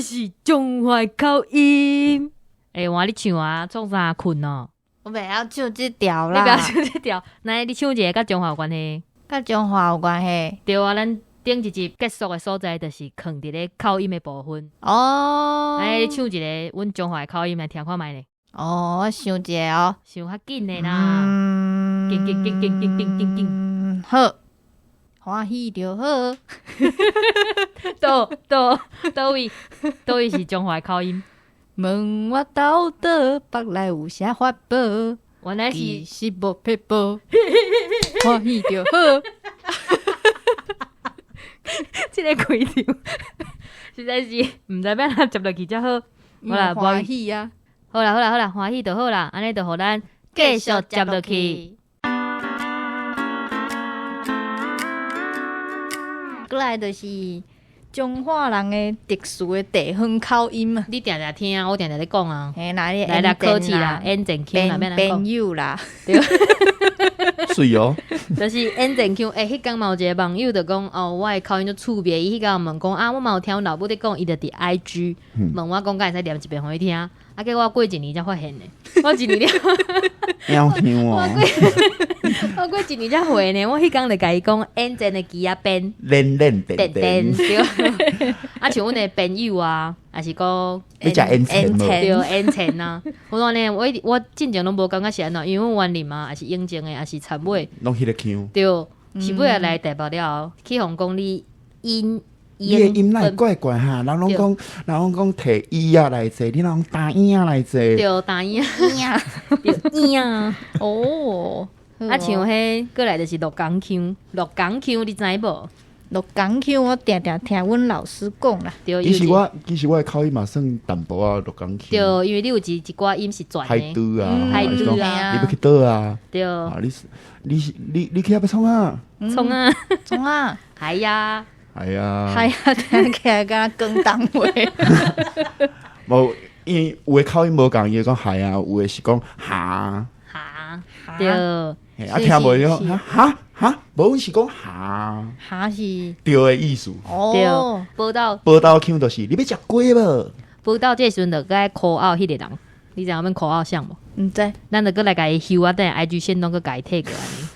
是彰化口音。欸，換你唱啊，創啥睏哦？我袂曉唱這條你袂啦，曉唱這條，來你唱一个佮彰化有關係。佮彰化有關係。對啊，咱頂一集結束的所在就是囥佇咧口音的部分。哦。來，你唱一个阮彰化的口音來聽看覓咧。哦，我想一下哦。想較緊的啦。緊緊緊緊緊緊緊緊。好，歡喜就好。佗佗佗位佗位是彰化的口音？問我到底腹內有啥法寶？原來是其實無撇步，歡喜就好。這个開場，實在是毋知欲按怎接落去才好。好啦，歡喜啊！好啦好啦好啦，歡喜就好啦，按呢就予咱繼續接落去。過來就是彰化人的特殊的地方口音啊！你定定聽，我定定咧講啊。嘿，來你來啦，考試啦，演前腔啦，欲按怎講朋友啦，對。媠哦。就是演前腔，欸，彼工嘛有一个網友就講，哦，我的口音足趣味，伊彼工問講，啊，我嘛有聽阮老母咧講，伊就佇 IG 問我講，敢會使念一遍予伊聽，啊，結果我過一年才發現呢，我一年了，我過我過一年才回呢，我彼工就共伊講，演前的枝仔編，練練電電，對，啊，像阮的朋友啊，抑是講你食演前無？對，演前啊，我講呢，我進前攏無感覺是按怎，因為阮員林啊，抑是永靖的，抑是田尾，攏彼个腔，對，是尾仔來台北了後，去予講你音，你的音哪會怪怪哈？人攏講，人攏講提椅仔來坐，你攏講擔椅仔來坐，對，擔椅仔，對，椅仔，哦，啊，像彼過來就是鹿港腔，鹿港腔你知無？鹿港腔我定定聽阮老師講啦。對，其實我的口音嘛算淡薄仔鹿港腔。對，因為你有一一寡音是轉的。海島啊，海島啊，你欲去佗啊？對。啊，你你你你去遐欲創啊？創啊？創啊？係啊。係啊。係啊，聽起來敢若廣東話。無，因為有的口音無仝，伊會講係啊，有的是講哈。哈。對。啊，聽無就哈哈，無阮是講哈。哈是。對的意思。哦。寶島。寶島腔就是你欲食雞無？寶島這時陣就該 call out 彼個人，你知影阮 call out 誰無？毋知。咱就閣來共伊翕啊，等下 IG 限動閣共伊 tag 按呢。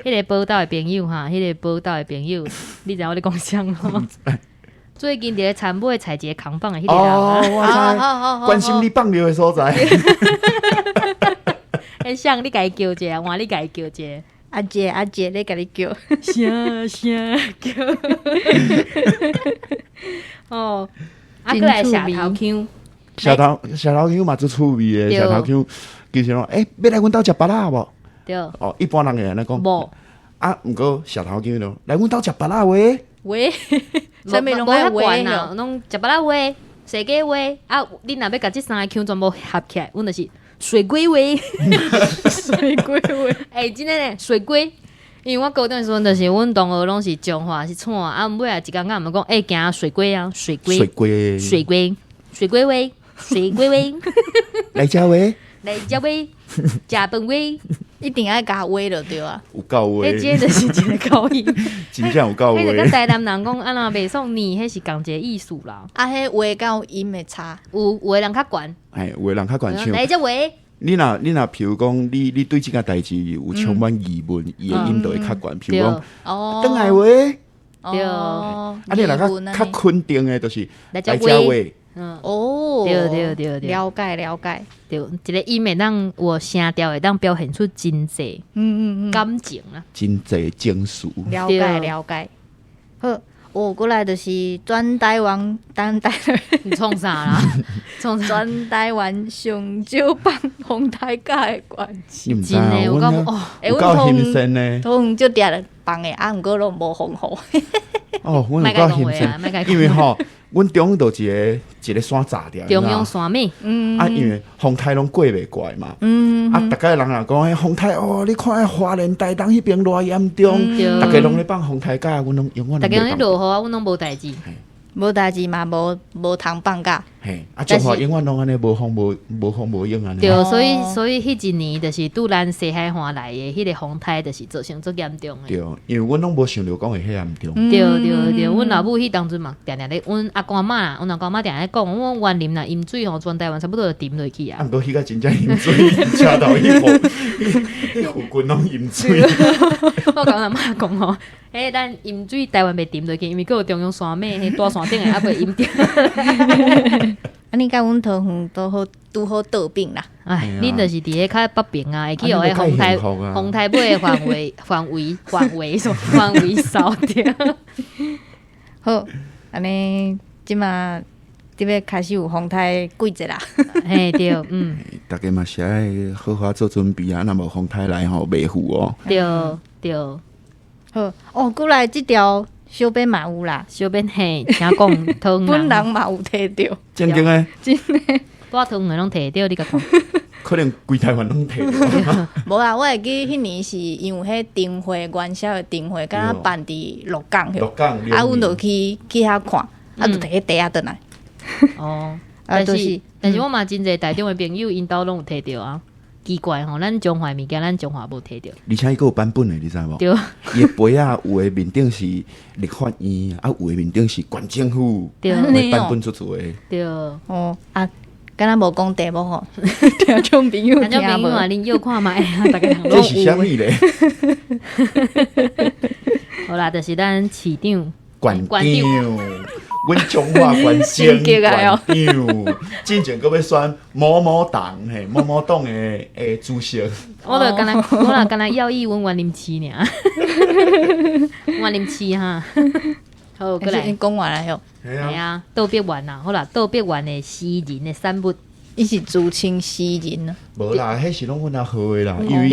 彼个寶島的朋友哈，彼个寶島的朋友，你知影我咧講啥無？最近佇咧田尾採一个扛棒的彼个人。哦，我知。關心你放尿的所在。欸，誰？你共伊叫一下，換你共伊叫一下。阿姐，阿姐，咧共你叫。聲聲叫。哦，啊，閣來社頭腔。社頭社頭腔嘛足趣味的，社頭腔其實攏欸，欲來阮兜食菝仔無？對。哦，一般人會按呢講。無。啊，毋過社頭腔就來阮兜食菝仔話。話，啥物攏愛話啊？攏食菝仔話，踅街話。啊，你若欲共這三个腔全部合起來，阮就是水龜話。水龜話。欸，真的呢，水龜。因為我高中的時陣，就是阮同學攏是彰化是創啊，尾仔一工佮阮講，欸，行水龜啊，水龜，水龜，水龜，水龜話，水龜話，來食話，來食話，食飯話，一定愛加話就對啊。有夠話，彼這就是一个口音，真正有夠話。彼就佮台南人講，按怎袂爽呢？彼是仝一个意思啦。啊，彼話敢有音的差？有有的人較懸，哎，有的人較懸像。來食話。你若譬如講，你對這件代誌有充滿疑問，伊的音就會較懸。譬如講，哦，轉來話，對，啊，你若較較肯定的，就是來食話。哦，對對對對，了解了解。對，一个音會當有聲調，會當表現出真濟感情啦，真濟情緒。了解了解。好，哦，過來就是全台灣，全台你創啥啦？創啥？全台灣上少放風颱假的縣市。你毋知啊？有夠哦，有夠興盛呢。桃園足定放的，啊，毋過攏無風雨。哦，阮有夠興盛，因為吼，阮中央就一个一个山閘著，中央山脈。啊，因為風颱攏過袂過來嘛。啊，逐家人若講彼風颱哦，你看彼花蓮、台東彼邊偌嚴重，逐家攏咧放風颱假，阮攏永遠。逐家攏咧落雨啊，阮攏無代誌。無代誌嘛，無通放假。嘿，啊，彰化永遠攏按呢，無風無無風無影按呢。對，所以彼一年就是拄咱西海岸來的彼個風颱，就是造成足嚴重的。對，因為阮攏無想著講會遐嚴重。對對對，阮老母彼當陣嘛，定定咧，阮阿公阿嬤，阮阿公阿嬤定定咧講，阮員林若淹水吼，全台灣差不多就沉落去啊。啊，毋過彼個真正淹水，車頭彼附近攏淹水。我共阿嬤講吼，欸，咱淹水台灣袂沉落去，因為閣有中央山脈，彼大山頂的猶袂淹著。啊，你佮阮桃園拄好拄好倒邊啦。唉，恁就是佇咧較北邊啊，會去予彼風颱風颱尾的範圍範圍範圍什麼範圍掃著。好，按呢這馬這欲開始有風颱季節啦。嘿對，嗯。逐家嘛是愛好好做準備啊，若無風颱來吼，袂赴哦。對對。好，哦，過來這條。小編嘛有啦，小編嘿，聽講桃園本人嘛有提著，正經的，真的，蹛桃園攏提著，你共看，可能規台灣攏提著。無啦，我會記彼年是因為彼燈會元宵的燈會，敢若辦佇鹿港，鹿港，啊，阮就去去遐看，啊，就提彼袋仔轉來。哦，但是但是我嘛真濟台中的朋友，𪜶兜攏有提著啊。奇怪吼，咱彰化物件，咱彰化無提著。而且伊閣有版本的，你知無？對。伊的杯仔有的面頂是立法院，啊有的面頂是縣政府。對。版本足濟的。對。哦啊，敢若無講題目吼，聽眾朋友聽眾朋友啊，恁臆看覓，逐家人攏有。這是啥物咧？好啦，就是咱市長、縣長。阮彰化縣長縣長，進前閣欲選某某黨嘿，某某黨的的主席。我就敢若，我若敢若要意阮員林市爾，員林市哈。好，過來。講完了喲。係啊，倒逼完啦，好啦，倒逼完的私人的產物。伊是自稱詩人啊？無啦，彼是攏阮阿號的啦，因為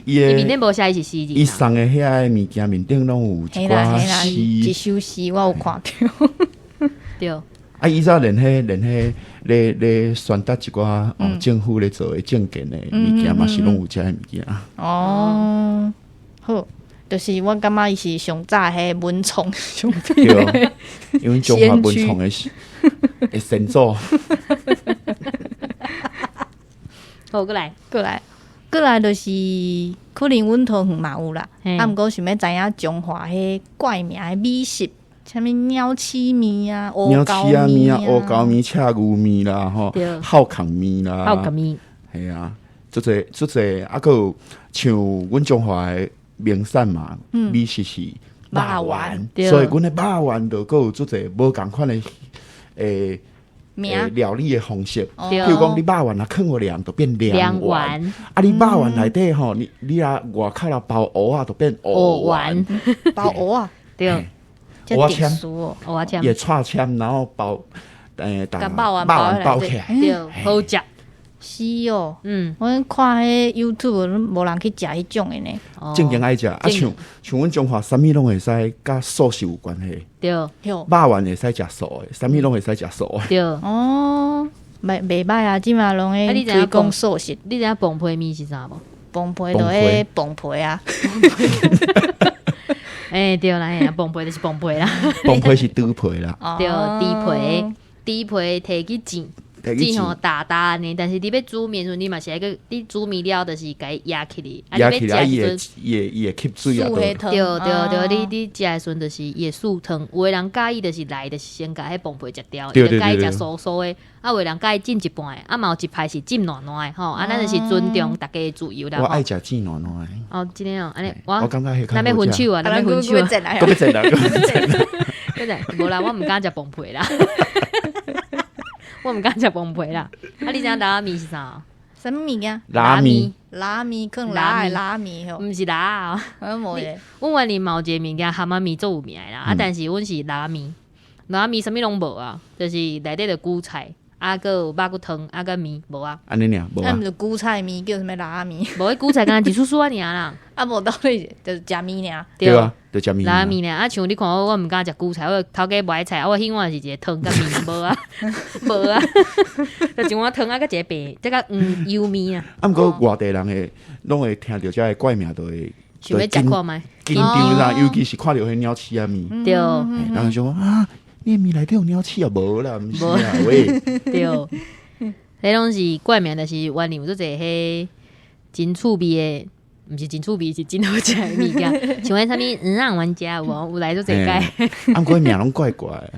伊的面頂無寫伊是詩人。伊送的遐個物件面頂攏有一寡詩，一首詩我有看著。對。啊，伊早連彼連彼咧咧傳達一寡哦，政府咧做的證件的物件嘛，是攏有遮个物件。哦，好，就是我感覺伊是上早彼文創上對，因為彰化文創的的先祖。好，過來，過來，過來，就是可能阮桃園嘛有啦，啊，毋過想欲知影彰化彼怪名的美食。啥物鳥鼠麵啊，烏狗麵啊，烏狗麵、赤牛麵啦，吼，孝康麵啦，孝康麵，係啊，足濟足濟，啊，閣有像阮彰化的名產嘛，美食是肉圓，所以阮的肉圓就閣有足濟無仝款的欸料理的方式，譬如講你肉圓若囥予涼，就變涼圓；啊，你肉圓內底吼，你你若外口若包芋仔，就變芋圓，包芋仔，對。蚵仔簽，蚵仔簽，也串簽，然後包，欸，共肉圓包起來，對，好食。是哦，嗯，我看彼 YouTube 攏無人去食彼種的呢。正經愛食，啊，像像阮彰化，啥物攏會使佮素食有關係。對，肉圓會使食素的，啥物攏會使食素的。對，哦，袂袂䆀啊，這馬攏咧推廣素食。你知影磅皮麵是啥無？磅皮就彼磅皮啊。欸，對啦，嘿，磅皮就是磅皮啦。磅皮是豬皮啦。對，豬皮，豬皮提去煎，煎予焦焦按呢。但是你欲煮麵時陣，你嘛是愛閣你煮麵了，就是共伊壓起來。壓起來，伊會伊會伊會吸水啊。對對對，你你食的時陣就是伊會澍湯。有的人佮意就是來，就是先共彼磅皮食掉，伊就佮意食酥酥的。啊，有的人佮意浸一半的，啊嘛有一派是浸爛爛的吼。啊，咱就是尊重逐家的自由啦。我愛食浸爛爛的。哦，真的哦，按呢我我感覺咱欲分手啊，咱欲分手啊，閣欲剪啦，閣欲剪啦。閣剪，無啦，我毋敢食磅皮啦。我毋敢食磅皮啦。啊，你知影拉麵是啥？啥物物件？拉麵。拉麵，可能拉的拉麵吼。毋是拉啊。無咧。阮員林嘛有一個物件，蚶仔麵足有名的啦。啊，但是阮是拉麵，拉麵啥物攏無啊，就是內底就韭菜。啊，閣有肉骨湯，啊，佮麵無啊。按呢爾，無啊。啊，毋是韭菜麵叫啥物拉麵？無，彼韭菜敢若一絲絲仔爾啦。啊，無到底就是食麵爾。對啊，就食麵。拉麵爾，啊，像你看我，我毋敢食韭菜，我頭家無愛菜，啊，我彼碗是一個湯佮麵，無啊，無啊，就一碗湯啊，佮一個白，這個黃油麵啊。啊，毋過外地人會攏會聽著這个怪名，就會想欲食看覓，緊張啦，尤其是看著彼鳥鼠仔麵。對。人就說啊。你的麵內底有鳥鼠啊？無啦，毋是啊，喂，對，彼攏是怪名，但是員林有足濟彼真趣味的，毋是真趣味，是真好食的物件。像彼啥物魚仔玩家有無？有來足濟擺。啊，毋過名攏怪怪的。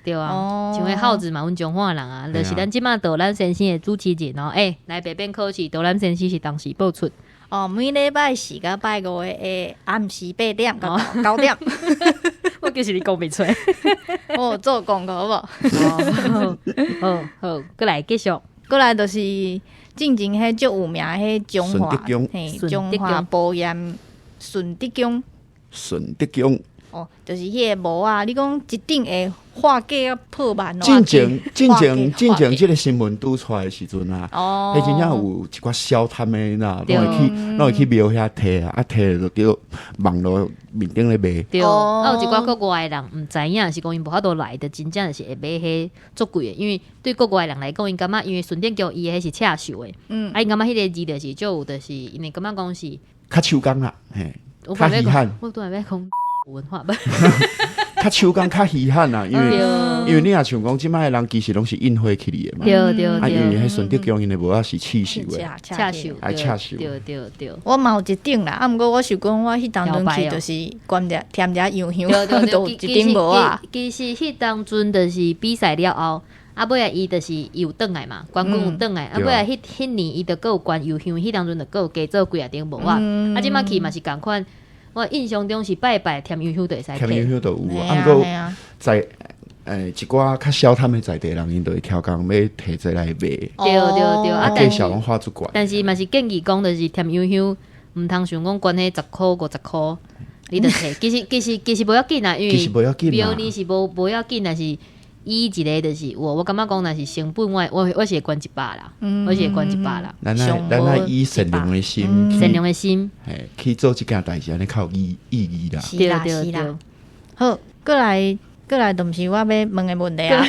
對啊，像彼耗子嘛，阮彰化人啊，就是咱這馬導覽先生的主持人哦。欸，來白變考試，導覽先生是當時播出。哦，每禮拜四佮拜五的暗時8點到9點。我其實你講袂出。我做廣告無？好好，閣來繼續。閣來就是進前彼足有名彼彰化，嘿，彰化寶鹽順德宮。順德宮。哦，就是彼個帽仔，你講一頂會化價啊破萬。進前進前進前，這個新聞拄出來的時陣啊，彼真正有一寡小貪的啦，攏會去廟遐提啊，啊提就叫網路面頂咧賣。對，啊有一寡國外的人毋知影，是講𪜶無法度來的，真正就是會買彼足貴的，因為對國外的人來講，𪜶感覺因為順德宮伊彼是刺繡的，啊𪜶感覺彼個字就是足有，就是因為感覺講是較手工啦，嘿，較稀罕。我拄仔欲講文化，較手工較稀罕啊，因為你若像講這擺的人其實攏是印花起來的嘛，對對對，啊因為彼順德宮𪜶的帽仔是刺繡的，刺繡，愛刺繡，對對對。我嘛有一頂啦，啊毋過我想講我彼當陣去就是懸著添一油香，都有一頂帽仔。其實彼當陣就是比賽了後，啊尾仔伊就是伊有轉來嘛，冠軍有轉來，啊尾仔彼年伊就閣有懸油香，彼當陣就閣有加做幾仔頂帽仔，啊這擺去嘛是仝款。我印象中是拜拜添油香就會使，添油香就有啊。毋過在一寡較小貪的在地人，𪜶就會超工欲提這來賣。對對對，啊，價錢攏畫足懸。但是嘛是建議講，就是添油香，毋通想講懸彼10箍50箍，你就提。其實無要緊啊，因為廟裡是無要緊，但是伊一個就是我感覺講，若是成本，我是會懸100啦，我是會懸一百啦。咱愛以善良的心，善良的心，嘿，去做這件代誌，按呢較有意義啦。是啦是啦。好，閣來，就毋是我欲問的問題啊。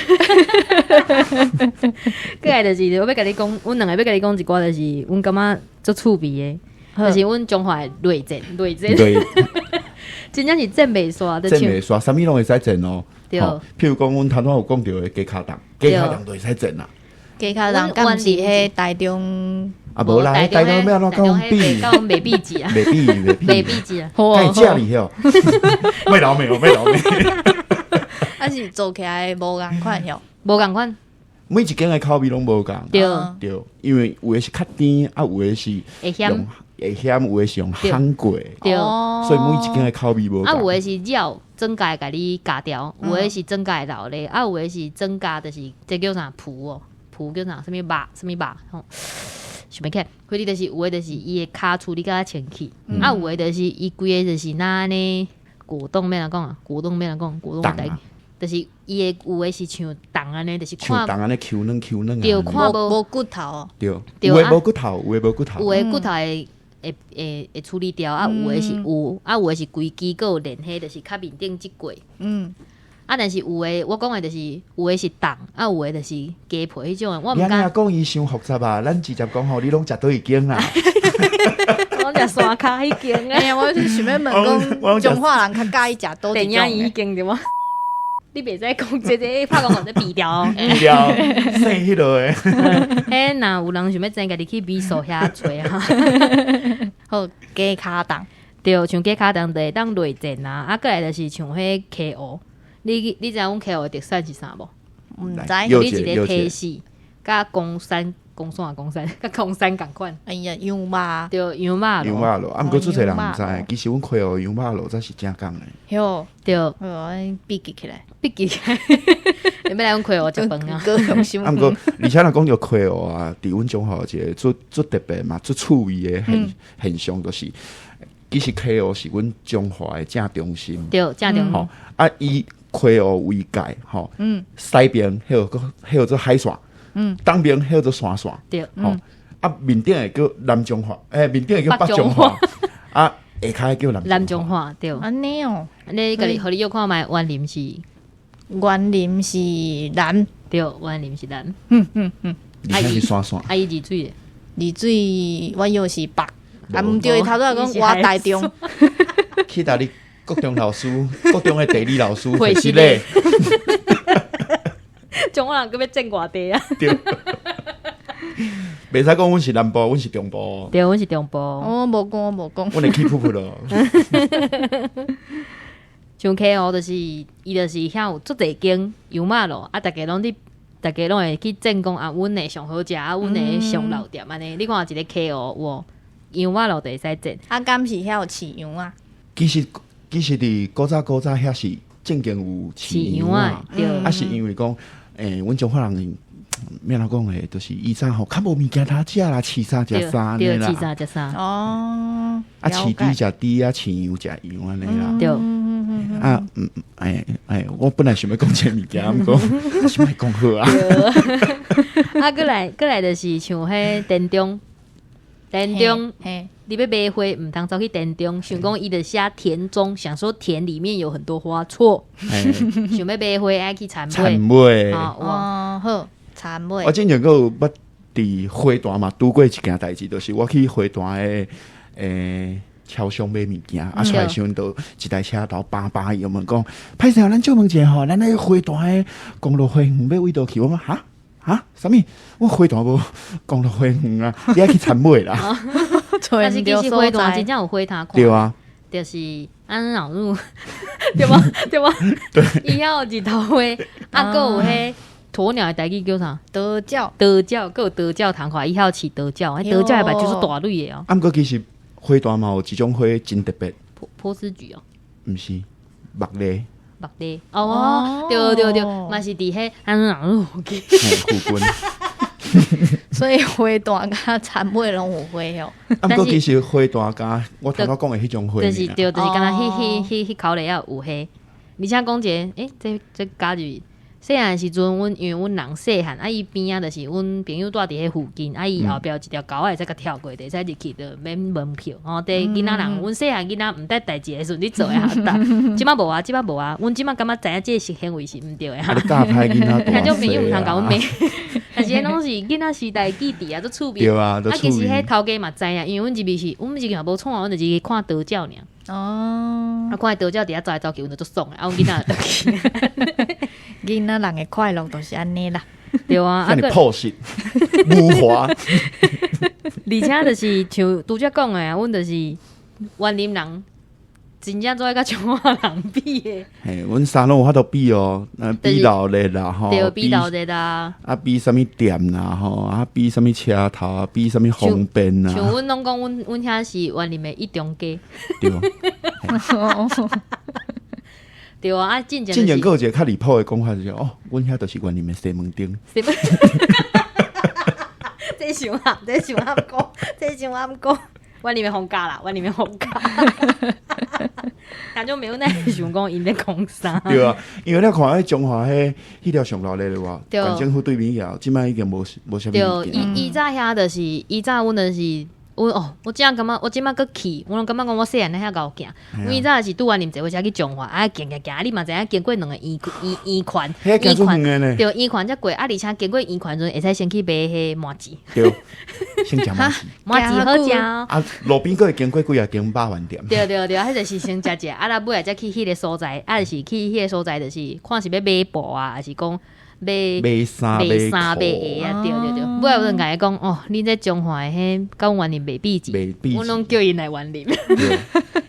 閣來就是我欲共你講，阮兩個欲共你講一寡，就是阮感覺足趣味的，就是阮彰化的內戰，內戰，真正是戰袂煞，戰袂煞，啥物攏會使戰哦。對，譬如講，阮頭拄有講著的雞跤筒，雞跤筒就會使戰啊。雞跤筒敢毋是彼台中？啊，無啦，台中欲按怎佮阮比？佮阮袂比一啊，袂比，袂比，袂比一啊。該食哩吼，袂老味哦，袂老味。啊是做起來無仝款喲，無仝款。每一間的口味攏無仝。對對，因為有的是較甜，啊有的是會鹹，會鹹，有的是用烘過。對，所以每一間的口味無仝。啊，有的是料整家共你加掉，有的是整家留咧，啊有的是整家就是這叫啥脯哦，脯叫啥？啥物肉？啥物肉？吼，想欲起來，反正就是有的就是伊的跤處理較清氣，啊有的就是伊規个就是若按呢果凍欲按怎講啊？果凍欲按怎講？果凍台。就是伊的有的是像凍按呢，就是像凍按呢 Q 軟 Q 軟。對，看無骨頭。對，有的無骨頭，有的無骨頭。有的骨頭會處理掉，啊有的是有，啊有的是規支閣有連彼，就是較面頂這塊。啊，但是有的我講的就是有的是凍，啊有的就是雞皮彼種的。我毋敢講伊傷複雜啊，咱直接講吼，你攏食佗一間啦？我食山跤彼間啊！我是想欲問講，彰化人較佮意食佗一種？電影院彼間對無？你袂使講這個拍廣告咧避掉，避掉，省彼落的。彼若有人想欲知，家己去美術遐揣哈。好，雞跤筒，對，像雞跤筒就會當內煎啊，啊，閣來就是像彼溪湖，你知影阮溪湖的特產是啥無？毋知。你一个提示，佮岡山。公山公山，佮岡山仝款。哎呀，羊肉，對，羊肉。羊肉咯，啊，毋過足濟人毋知，其實阮溪湖羊肉爐才是正港的。喲，對，我筆記起來，筆記起來。你欲來阮溪湖食飯啊？啊，毋過，而且若講著溪湖啊，佇阮彰化有一個足足特別嘛，足趣味的現象，就是其實溪湖是阮彰化的正中心。對，正中心。吼，啊，以溪湖為界，吼，西邊彼個彼個做海線。東邊彼做山線，對，吼，啊面頂的叫南彰化，欸，面頂的叫北彰化，啊下跤的叫南彰化，對。按呢哦，你家己予你約看覓，員林是，員林是南，對，員林是南，而且是山線，啊伊二水的，二水我又是北，啊毋對，頭拄仔講我台中，去佗你國中老師，國中的地理老師，是咧。彰化人閣欲戰外地啊？對，袂使講阮是南部，阮是中部。對，阮是中部。我無講，我無講。阮會起噗噗咯。像溪湖就是伊就是遐有足濟間羊肉爐，啊，逐家攏會去戰講啊，阮的上好食，啊，阮的上老店按呢。你看一个溪湖有羊肉爐就會使戰。啊，敢是遐有飼羊啊？其實佇古早古早遐是正經有飼羊啊，對。啊是因為講，阮彰化人欲按怎講的，就是以前吼較無物件通食啦，飼啥食啥按呢啦。飼啥食啥。哦。啊，飼豬食豬啊，飼羊食羊按呢啦。對。啊，我本來想欲講這個物件，毋過想欲講好啊。啊，閣來就是像彼田中，田中，你欲買花，毋通走去田中，想講伊就寫田中，想說田裡面有很多花，錯。想欲買花愛去田田尾。哦，好，田尾。我之前閣有捌佇花壇嘛拄過一件代誌，就是我去花壇的超商買物件，啊出來時陣就一台車頭叭叭伊就問講，歹勢，咱借問一下吼，咱那個花壇的公路花園欲佗佗去？我講哈哈，啥物？我花壇無公路花園啊，你愛去田尾啦。但是其實花壇真正有花通看。對啊，就是按老母，對無？對無？對。伊遐有日頭花，啊，閣有彼鴕鳥的台語叫啥？桃鳥。桃鳥，閣有桃鳥通看，伊遐有飼桃鳥，彼桃鳥的目睭足大蕊的哦。啊，毋過其實花壇嘛有一種花真特別。波斯菊哦。毋是，木梨。木梨哦，對對對，嘛是佇彼按老母附近。所以花壇佮田尾攏有花哦。啊，毋過其實花壇佮我頭拄講的彼種花，就是對，就是敢若彼口內也有彼。而且講一个，這加入細漢的時陣，阮因為阮人細漢，啊伊邊仔就是阮朋友住佇彼附近，啊伊後壁有一條溝會使共跳過，會使入去就免門票。吼，佇囡仔人，阮細漢囡仔毋值代誌的時陣，你做的哈但，這擺無啊，這擺無啊，阮這擺感覺知影這個行為是毋對的哈。你教歹囡仔聽眾朋友毋通共阮罵，但是彼攏是囡仔時代記憶啊，足趣味。對啊，啊，其實彼頭家嘛知影，因為阮入去是，阮入去嘛無創，阮就入去看桃鳥爾。哦，啊，看桃鳥佇遐走來走去，阮就足爽的，啊，阮囡仔就轉去。囡仔人的快樂就是按呢啦。對啊，啊，樸實無華。而且就是像拄才講的啊，阮就是員林人，真正做愛佮彰化人比的。嘿，阮啥攏有法度比哦，比鬧熱啦吼，對，比鬧熱啦。啊，比啥物店啦吼，啊，比啥物車頭啊，比啥物方便啊。像阮攏講，阮遐是員林的一中街。對。對啊，啊，進前進前閣有一個較離譜的講法，就是哦，阮遐就是員林的西門町。西門，這傷暗，這傷暗講，這傷暗講，員林的放假啦，員林的放假。聽眾朋友，哪會想講𪜶咧講啥？對啊，因為你看彼彰化彼條上鬧熱的話，縣政府對面遐，這擺已經無啥物。對，伊早遐就是，以早阮就是。阮哦，我這樣感覺，我這擺閣去，我攏感覺講我細漢咧遐𠢕行。阮以早是拄員林坐火車去彰化，啊行行行，你嘛知影經過兩個圓環，圓環對，圓環才過，啊而且經過圓環陣，會使先去買彼麻糬。對，先食麻糬。麻糬好食。啊，路邊閣會經過幾若間肉圓店。對對對，彼就是先食食，啊，尾仔才去彼个所在，啊，就是去彼个所在，就是看是欲買布啊，還是講買買衫買衫買鞋啊，對對對。尾仔有人共伊講哦，你這彰化的彼佮阮員林袂比一，阮攏叫𪜶來員林。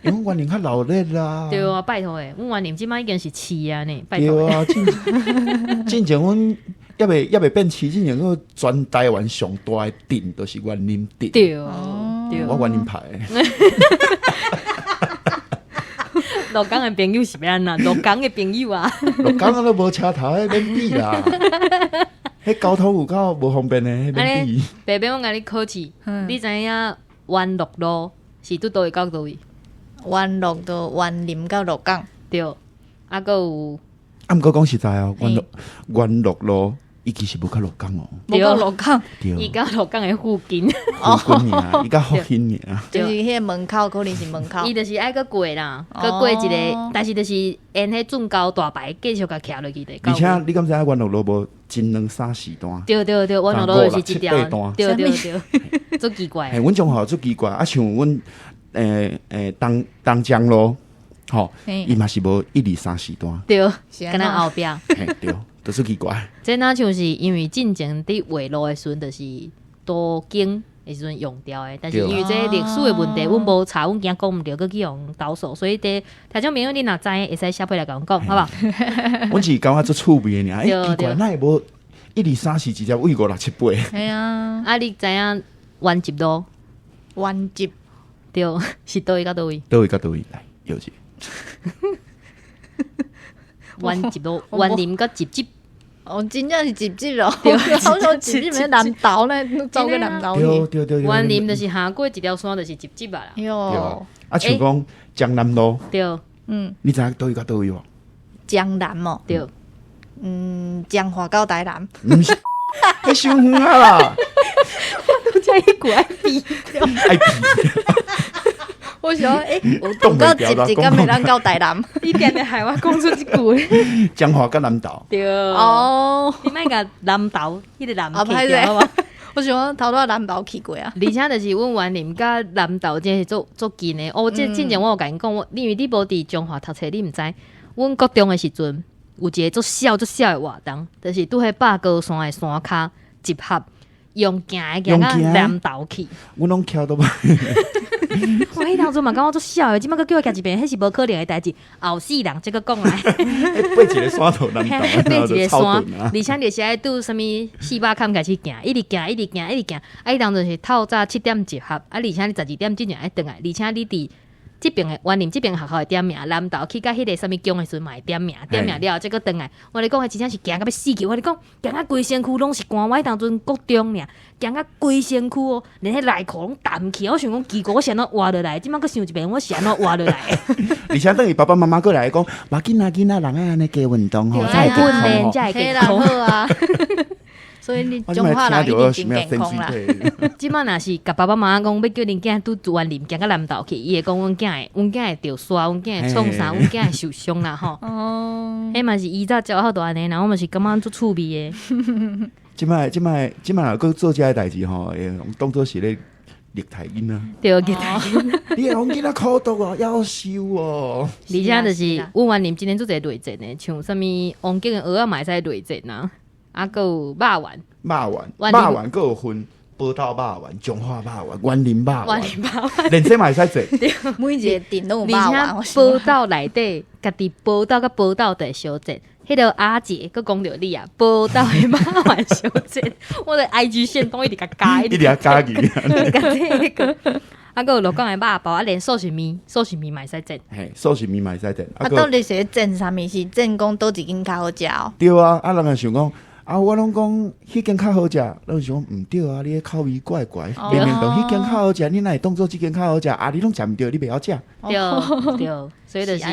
因為員林較鬧熱啦。對啊，拜託的，阮員林這擺已經是市啊呢，拜託。對啊，進前阮猶未變市，進前閣全台灣上大的鎮就是員林鎮。對對，我員林派的。鹿港的朋友是欲按怎？鹿港的朋友啊，鹿港都無車頭，彼免比啦。彼交通有夠無方便的，彼免比。白白，我共你考試，你知影員樂路是佇佗位到佗位？員樂到員林到鹿港。對，啊，閣有。啊，毋過講實在哦，員樂路。伊其實無到鹿港哦，無到鹿港，伊到鹿港的附近，附近爾，伊到福興爾，就是彼个門口，可能是門口。伊就是愛閣過啦，閣過一个，但是就是沿彼圳溝大排繼續共徛落去的。而且你敢知影員樂路無一兩三四段？對對對，員樂路就是一條，對對對，足奇怪。嘿，阮彰化足奇怪，啊，像阮東江路，吼，伊嘛是無一二三四段。對，敢若後壁。嘿，對。就是奇怪。這若像是因為進前佇畫路的時陣，就是途經的時陣用掉的，但是因為這歷史的問題，阮無查，阮驚講毋對，閣去予投訴，所以佇聽眾朋友，你若知會使寫批來共阮講，好無？阮是感覺足趣味的爾，欸，奇怪，哪會無一二三四直接位五六七八？係啊，啊，你知影員集路？員集對，是佗位佮佗位？佗位佮佗位來，有一員集路，員林佮集集。哦，真正是集集哦，我說集集毋南投呢，走過南投去。對對對。員林就是行過一條山，就是集集啊啦。喲，啊，像講江南路。對，嗯，你知影佗位佮佗位無？江南哦。對。嗯，彰化到台南。毋是，彼傷遠啊啦。我拄才彼句愛比。愛比。我想，欸，有到集集，敢袂當到台南？你定定害我講出這句。彰化佮南投。對。哦，你莫共南投，彼個南去掉好無？我想講頭拄仔南投去過啊。而且就是阮員林佮南投真是足足近的。哦，這之前我有共𪜶講，我因為你無佇彰化讀冊，你毋知。阮國中的時陣有一個足痟足痟的活動，就是佇彼百高山的山跤集合，用行的行到南投去。阮攏徛倒擺。我彼當陣嘛感覺足痟的，這擺閣叫我行一遍，彼是無可能的代誌。後世人才閣講來，爬一个山頭南投，爬一个山，而且就是愛拄啥物四百崁開始行，一直行，一直行，一直行。啊，彼當陣是透早7點集合，啊，而且你12點之前愛轉來，而且你佇這爿的員林這爿學校會點名，南投去到彼個啥物宮的時陣嘛會點名，點名了後才閣轉來。我咧講，彼真正是行到欲死去。我咧講，行到規身軀攏是汗。我彼當陣國中爾，行到規身軀哦，連彼內褲攏澹去。我想講奇怪，我是按怎活落來？這擺閣想一遍，我是按怎活落來？而且等於爸爸媽媽過來講，無要緊啊，囡仔人愛按呢加運動吼，才會健康吼，才會健康好啊。所以你彰化人一定真健康啦。這擺若是共爸爸媽媽講欲叫恁囝拄員林行到南投去，伊會講阮囝會，阮囝會著沙，阮囝會創啥，阮囝會受傷啦吼。哦，彼嘛是以早教好就按呢，然後我嘛是感覺足趣味的。這擺這擺這擺若閣做這个代誌吼，會當做是咧虐待囡仔。對，虐待囡仔。你予囡仔苦毒哦，夭壽哦。而且就是阮員林今年做一个內戰的，像啥物王景的蚵仔嘛會使內戰啊。啊，閣有肉圓，肉圓，肉圓閣有分寶斗肉圓、彰化肉圓、員林肉圓，員林肉圓，連這嘛會使做。每一个鎮攏有肉圓。而且寶斗內底，家己寶斗佮寶斗佇相戰，彼个阿姐閣講著你啊，寶斗的肉圓相戰，我的 IG 限動一直共加，一直共加去。這個。啊，閣有鹿港的肉包，啊，連壽司麵，壽司麵嘛會使戰。嘿，壽司麵嘛會使戰。啊，到底是咧戰啥物？是戰講佗一間較好食哦？對啊，啊，人也想講。啊，我攏講彼間較好食，攏想講毋對啊！你的口味怪怪，明明就彼間較好食，你哪會當做這間較好食？啊，你攏食毋著，你袂曉食。對對，所以就是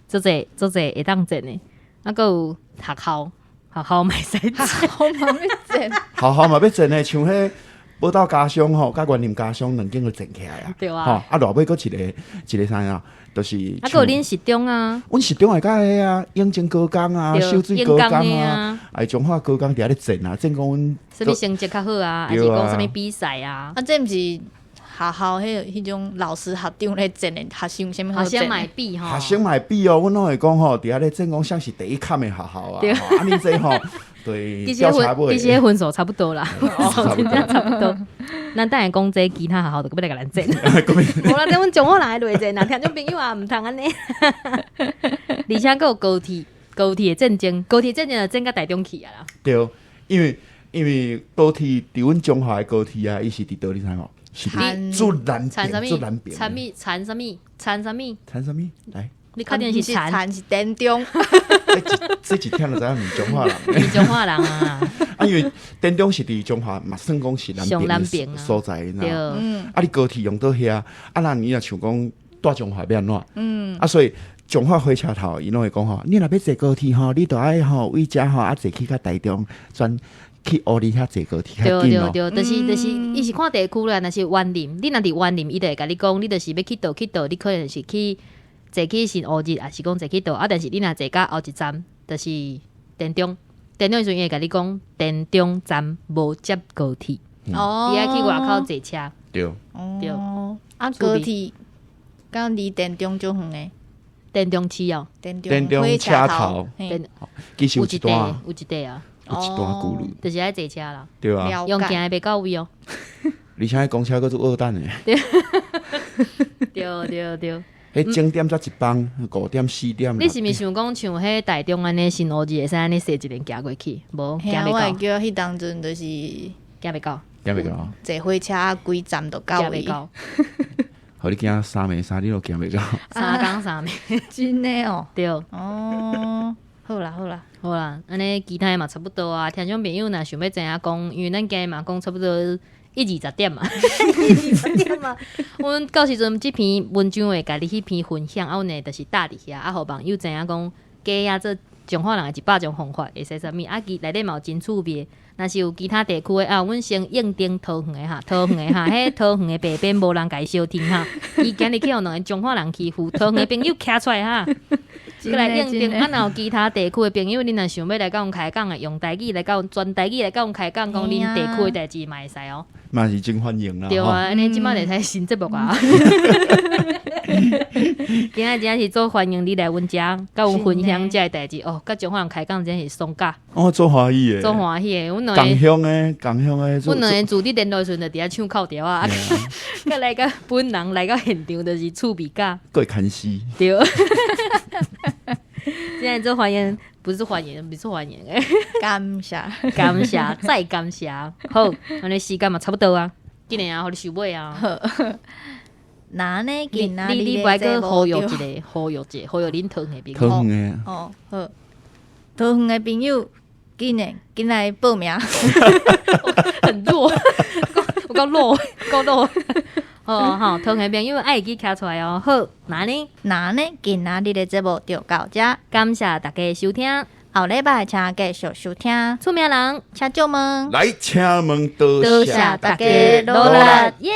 足濟足濟會當戰的，啊，閣有學校，學校嘛會使戰，學校嘛欲戰，學校嘛欲戰的，像彼寶斗家商吼，佮員林家商兩間就戰起來啊。對啊。吼，啊，內尾閣一个一个啥啊？就是啊，閣有恁實中啊，阮實中會佮彼啊，永靖高工啊，秀水高工啊，哎，彰化高工佇遐咧戰啊，戰講阮啥物成績較好啊，還是講啥物比賽啊？啊，這毋是學校彼種老師學長咧戰的，學生有啥物好戰？學生嘛會比吼，學生嘛會比哦，阮攏會講吼，佇遐咧戰講啥是第一坎的學校啊，啊，恁這吼，對，其實分其實分數差不多啦，差不多差不多。咱等下講這其他學校就閣欲來共咱戰。無啦，這阮彰化人的內戰啊，聽眾朋友也毋通按呢。而且閣有高鐵，高鐵的戰爭，高鐵戰爭就戰到台中去啊啦。對，因為高鐵佇阮彰化的高鐵啊，伊是佇佗，你知無？是佇最南邊，最南邊。田物？田啥物？田啥物？田啥物？來，你確定是田？是田中。這一聽就知影毋是彰化人。毋是彰化人啊！啊，因為田中是佇彰化嘛，算講是南邊的所在，你知無？啊，你高鐵用佗遐，啊，咱你若像講蹛彰化欲按怎？嗯。啊，所以彰化火車頭，伊攏會講吼，你若欲坐高鐵吼，你著愛吼為遮吼啊坐去較台中，轉去烏里遐坐高鐵較緊哦。對對對，就是伊是看地區啦，若是員林，你若佇員林，伊就會共你講，你就是欲去佗去佗，你可能是去坐去新烏日，抑是講坐去佗啊？但是你若坐到後一站，就是田中，田中的時陣伊會共你講，田中站無接高鐵，哦，你愛去外口坐車。對對，啊，高鐵敢離田中足遠的？田中市哦，田田中火車頭嘿其實有一有一段塊，有一塊啊，有一段距離，就是愛坐車啦，對啊。了解用行的袂到位哦。而且公車閣做僫等的，對對對，彼整點才一班，5點4點。你是毋是想講像彼台中按呢新烏字會使按呢踅一輪行過去？無，嘿啊，我會行袂到，記得彼當陣就是行袂到，行袂到，坐火車幾站就到位行袂，到，予你行3暝3日都行袂到。三工三暝，真的哦。對。哦，好啦好啦，好啦，按呢其他的嘛差不多啊。聽眾朋友若想欲知影講，因為咱今日嘛講差不多一二十點嘛，一二十點嘛。阮到時陣這篇文章會共你彼篇分享，啊，阮會就是貼佇遐，啊，予網友知影講雞仔做彰化人的100種方法會使啥物，啊，其內底嘛有真趣味。若是有其他地區的啊，阮先應徵桃園的哈，桃園的哈，彼桃園的白邊無人共伊相聽哈，伊今日去予兩个彰化人欺負，桃園的朋友徛出來哈。閣來應徵，啊，若有其他地區的朋友，恁若想欲來佮阮開講的，用台語來佮阮全台語來佮阮開講，講恁地區的代誌嘛會使哦。嘛是真歡迎啦。對啊，按呢這擺會使新節目啊。今仔真正是足歡迎你來阮遮，佮阮分享這个代誌哦。佮彰化人開講真是爽甲，哦，足歡喜的，足歡喜的。阮兩仝个，鄉的，仝鄉的，阮兩个自佇聯絡的時陣就佇遐唱哭調啊，佮來到本人來到現場就是趣味甲，閣會牽絲。對。現在足歡迎，不是歡迎，不是歡迎的。感謝，感謝，再感謝。好，按呢時間嘛差不多啊，緊來啊，予你收尾啊。那按呢你今仔你你不愛閣日的節目呼籲一下，呼籲一下，呼籲恁桃園的朋友。桃園的，哦，好，桃園的朋友，緊來緊來報名。很弱，有夠弱，夠弱。哦好，桃園的朋友愛會記徛出來哦。好，那按呢，那按呢今仔日的節目就到這，感謝大家收聽。後禮拜請繼續收聽。出名人，請借問，來請問多多謝謝大謝大家家努努力力，耶。